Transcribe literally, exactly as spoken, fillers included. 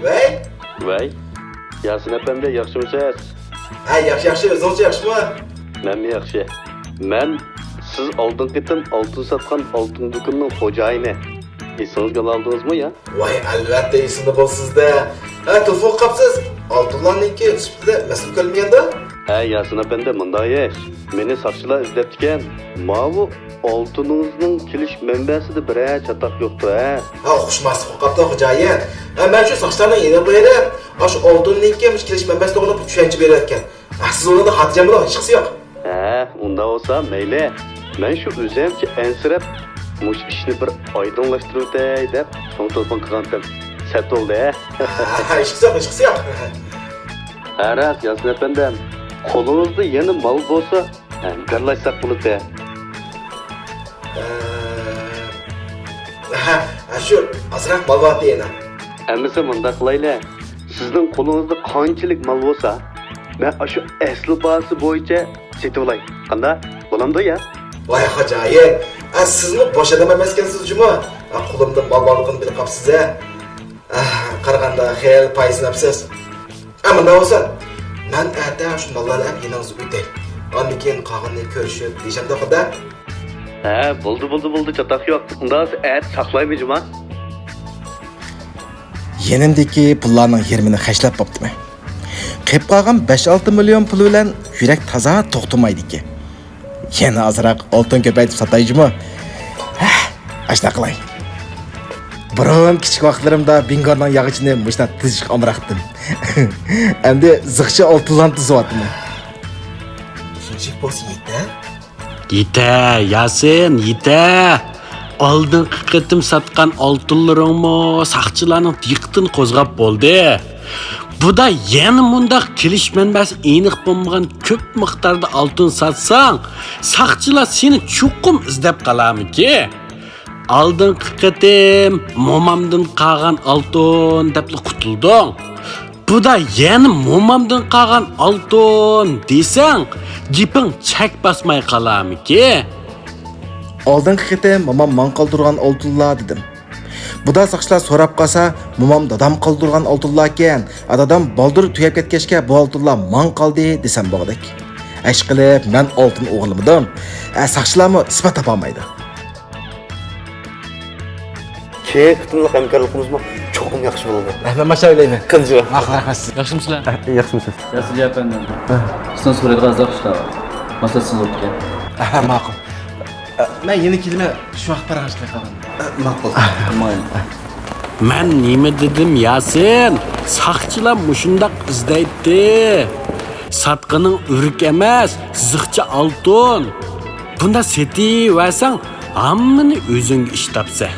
ۋەي. ۋەي. ياسىن ئەپەندى، ياخشىمۇسىز؟ ھە، ياخشى، ياخشى. ئۆزىڭىزچە ياخشىمۇ؟ مەنمۇ ياخشى. مەن سىز ئالدىنقى قېتىم ئالتۇن ساتقان ئالتۇن دۇكىنىنىڭ خوجايىنى. ئېسىڭىزگە ئالالدىڭىزمۇ يا؟ ۋاي، ئەلۋەتتە، ئېسىمدە بولىسىزدە. ھە، تېلېفون قىلىپسىز. ئالتۇنلارنىڭكى سۈپىتىدە مەسىلە كۆرمىگەندە؟ ھە، ياسىن ئەپەندى، مۇنداق ئىش. مېنى ساقچىلار ئىزدەپتىكەن. ماۋۇ ئالتۇنىڭىزنىڭ كېلىش مەنبەسىدە بىرەر چاتاق يوقتۇ، ھە؟ ھە، ئۇقۇشماسلىق بولۇپ قاپتۇ، خوجايىن. ھە، مەن شۇ ساقچىلارنىڭ يېنىغا بېرىپ، ئاشۇ ئالتۇننىڭكى مۇشۇ كېلىش مەنبەسى توغرىلىق بىر چۈشەنچە بېرىۋەتكەن. ھە، سىز ئۇنىڭدا خاتىرجەم بولۇڭ، ھېچقىسى يوق. ھە، ئۇنداق بولسا مەيلى. مەن شۇ ئۆزۈمچە ئەنسىرەپ، مۇشۇ ئىشنى بىر ئايدىڭلاشتۇرۇۋېتەي دەپ، شۇڭا تېلېفون قىلغانتىم. سەت بولدى، ھە؟ ھە، ھېچقىسى يوق، ھېچقىسى يوق. ھە، راست، ياسىن ئەپەندىم. قولىڭىزدا يەنە مال بولسا، ھەمكارلاشساق بولىدۇ. ھە، ھە، شۇ ئازراق مال بار يەنە. ئەمىسە مۇنداق قىلايلى. سىزنىڭ قولىڭىزدا قانچىلىك مال بولسا، مەن ئاشۇ ئەسلى باھاسى بويىچە سېتىۋالاي. قانداق؟ بولامدۇ يا؟ ۋاي خوجايىن، ئە، سىزمۇ بوش ئادەم ئەمەسكەنسىز جۇمۇ. ئە، قولۇمدا مال بارلىقىنى بىلىپ قاپسىز ھە. ئە، قارىغاندا خېلى پايدىسىناپسىز. ئە، مۇنداق بولسا، مەن ئەتە شۇ ماللارنى ئەپ يېنىڭىزغا ئۆتەي. ئاندىن كېيىن قالغىنىنى كۆرۈشۈپ دېيىشەمدۇ قانداق؟ ھە، بولدى، بولدى، بولدى، چاتاق يوق. ئۇنداق بولسا ئەتە ساقلايمەن جۇما. يېنىمدىكى پۇللارنىڭ يېرىمىنى خەجلەپ بوپتىمەن. قېلىپ قالغان بەش-ئالتە مىليون پۇل بىلەن يۈرەك تازا توختىمايدىكەن. يەنە ئازراق ئالتۇن كۆپەيتىپ ساتاي جۇمۇ. ھە، ئاشۇنداق قىلاي. بۇرۇن كىچىك ۋاقىتلىرىمدا بىڭگورنىڭ ياغىچىنى مۇشۇنداق تىزىشقا ئامراقتىم. ئەمدى زىخچە ئالتۇنلارنى تىزىۋاتىمەن. شۇنچىلىك بولسا يېتە. يېتە، ياسىن، يېتە! ئالدىنقى قېتىم ساتقان ئالتۇنلىرىڭمۇ ساقچىلارنىڭ دىققىتىنى قوزغاپ بولدى. بۇدا يەنە مۇنداق كېلىش مەنبەسى ئېنىق بولمىغان كۆپ مىقداردا ئالتۇن ساتساڭ، ساقچىلار سېنى چوقۇم ئىزدەپ قالارمىكى؟ ئالدىنقى قېتىم مومامدىن قالغان ئالتۇن دەپلا قۇتۇلدۇڭ. بۇدا يەنە مومامدىن قالغان ئالتۇن دېسەڭ، گېپىڭ چەك باسماي قالارمىكى؟ ئالدىنقى قېتىم مومام ماڭا قالدۇرغان ئالتۇنلار دېدىم. بۇدا ساقچىلار سوراپ قالسا، مومام دادام قالدۇرغان ئالتۇنلاركەن، ئە، دادام بالدۇر تۈگەپ كەتكەچكە بۇ ئالتۇنلار ماڭا قالدى دېسەم بولغۇدەك. ئەشقىلىپ، مەن ئالتۇن ئوغرىلىمىدىم. ئە، ساقچىلارمۇ ئىسپات تاپالمايدۇ. كېيىنكى قېتىملىق ھەمكارلىقىمىزمۇ چوقۇم ياخشى بولىدۇ. رەھمەت، ماشا ئويلايمەن. قىلجى. ماقۇل، رەھمەت سىزگە. ياخشىمۇسىلەر؟ ھە، ياخشىمۇسىز؟ ياسىن ئەپەندىم، سىزدىن سورىدىغان ئازراق ئىشلار بار. ماسلىشىسىز بوپتىكەن. ھە، ماقۇل. مەن يەنە كېلىمەن، شۇ ۋاقىت پاراڭلىشىپ قالغان. ماقۇل. مايىل. مەن نېمە دېدىم، ياسىن؟ ساقچىلار مۇشۇنداق ئىزدەيتتى. ساتقىنىڭ ئۆرۈك ئەمەس، زىخچە ئالتۇن. بۇنداق سېتىۋەرسەڭ، ھەممىنى ئۆزۈڭگە ئىش تاپسەن.